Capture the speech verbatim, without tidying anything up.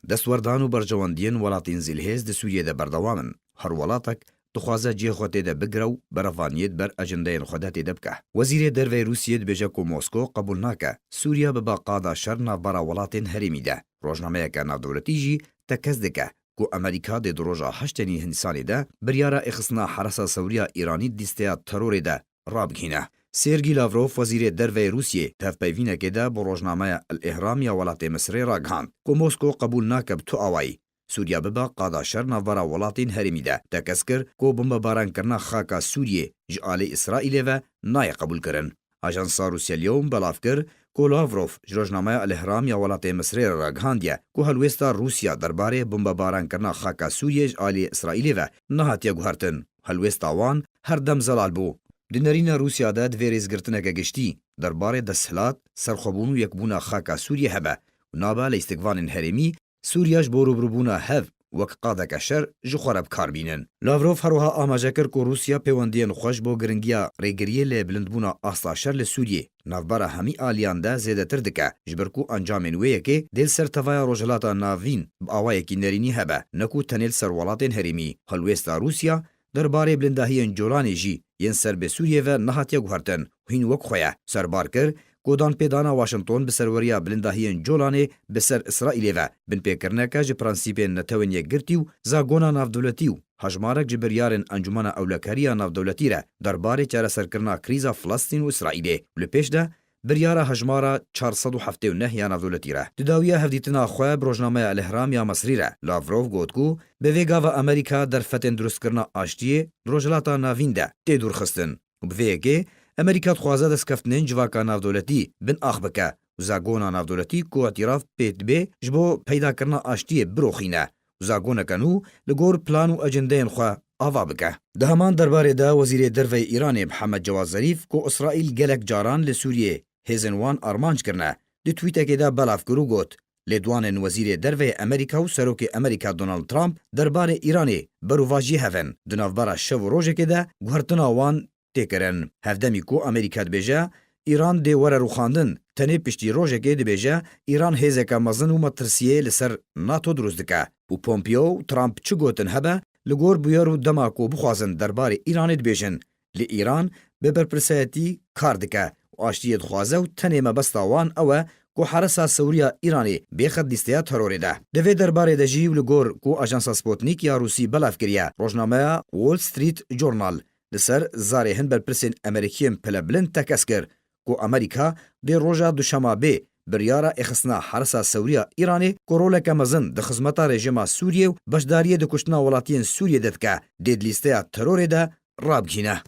Destwerdan û berjewendiyên welatên zîlhêz di Sûriyê de berdewam in. Her welatek dixwaze cihê xwe tê de bigire û berevaniyê di ber ajendeyên xwe de tê de bike. Wezîrê Derveyê Rûsiyê dibêje ku Mosko qebûl nake Sûriya bibe qada şer navbera welatên herêmî de. Rojnameyeke navdewletî jî tekez dike ku Amerîka dê di roja heştê Nîsanê de biryara êxistina heresa sewriya Îranî di lîsteya terorê de rabigihîne. Sergî Lavrov, wezîrê derveyê Rûsiyê, di hevpeyvînekê de bi rojnameya El Îhram ya welatê Misirê ragihand ku Mosko qebûl nake bi tu awayî Sûriya bibe qada şer navbera welatên herêmî de. Tekez kir ku bombebaran kirina xaka Sûriyê ji alî Îsraîlê ve nayê qebûlkirin. Ajansa Rûsya Liyom belav kir ku Lavrov ji rojnameya El Îhram ya welatê Misirê re ragihandiye ku helwêsta Rûsya derbarê bombebaran kirina xaka Sûriyê ji alî Îsraîlê ve nehatiye guhertin. Helwêsta wan her dem zelal bû. Di nerîna Rûsya de divê rêzgirtineke giştî derbarê desthilat, serxwebûn û yekbûna xaka Sûriyê hebe û nabe lîstikvanên herêmî Sûriya ji bo rûbirûbûna hev wek qadeke şer ji xwe re bi kar bînin. Lavrov her wiha amaje kir ku Rûsya pêwendiyên xwe ji bo giringiya rêgiriyê lê bilindbûna asta şer li Sûriyê navbera hemî aliyan de zêdetir dike, ji ber ku encamên wê yekê dê li ser tevaya Rojhilata Navîn bi awayekî nerînî hebe, ne ku tenê li ser welatên herêmî. Helwêsta Rûsya derbarê bilindahiyên Colanê jî yên ser bê Sûriyê ve nehatiye guhertin û hîn wek xwe ye. Serbar kir ku danpêdana Washington bi serweriya bilindahiyên Colanê bi ser Îsraîlê ve, binpêkirineke ji prensîpên Netewên Yekgirtî û zagona navdewletî û hejmarek ji biryarên Encûmena Ewlekariya Navdewletî re derbarê çareserkirina krîza Filistîn û Îsraîlê û li pêş de biryara hejmara çar sed û heftê û neh ya navdewletî re. Di dawiya hevdîtina xwe bi rojnameya El Îhram ya Misrî re, Lavrov got ku bi vê gava Amerîka derfetên dirustkirina aştiyê di Rojhilata Navîn de tê dûrxistin û bi vê yekê Amerîka dixwaze destkeftinên civaka navdewletî bin ax bike û zagona navdewletî ku îtîraf pê dibe ji bo peydakirina aştiyê biroxîne û zagoneke nû li gor plan û ecendeyên xwe ava bike. Di heman derbarê de Wezîrê Derveyê Îranê Mihemed Cewad Zerîf, ku Îsraîl gelek caran li Sûriyê hêzên wan armanc kirine, di twîtekê de belav kir û got, Lêdwanên Wezîrê Derveyê Amerîka û Serokê Amerîka Donald Trump derbarê Îranê berûvajiyê hev in. Di navbera şev û rojekê de guhertina wan tê kirin. Hevdemî ku Amerîka dibêje, Îran dê were rûxandin, tenê piştî rojekê dibêje, Îran hêzeke mezin û metirsiyê li ser NATO dirust dike. Û Pompeo û Trump çi gotin hebe, li gor bûyer û dema ku bixwazin derbarê Îranê dibêjin, lê Îran bi berpirsayetî kar dike û aştiyê dixwaze û tenê mebesta wan ew e ku heresa sewriya Îranê bêxe di lîsteya terorê de. Di vê derbarê de jî û li gor ku ajansa Sputnik ya Rûsî belav kiriye, rojnameya Wall Street Journal li ser zarê hin berpirsên Amerîkiyên pilebilind tekez kir ku Amerîka dê roja Duşemabê biryara êxistina hersa sewriya Îranê ku roleke mezin di xizmeta rejîma Sûriyê û beşdariyê di kuştina welatiyên Sûriyê de dike, dê di lîsteya terorê de rabigihîne.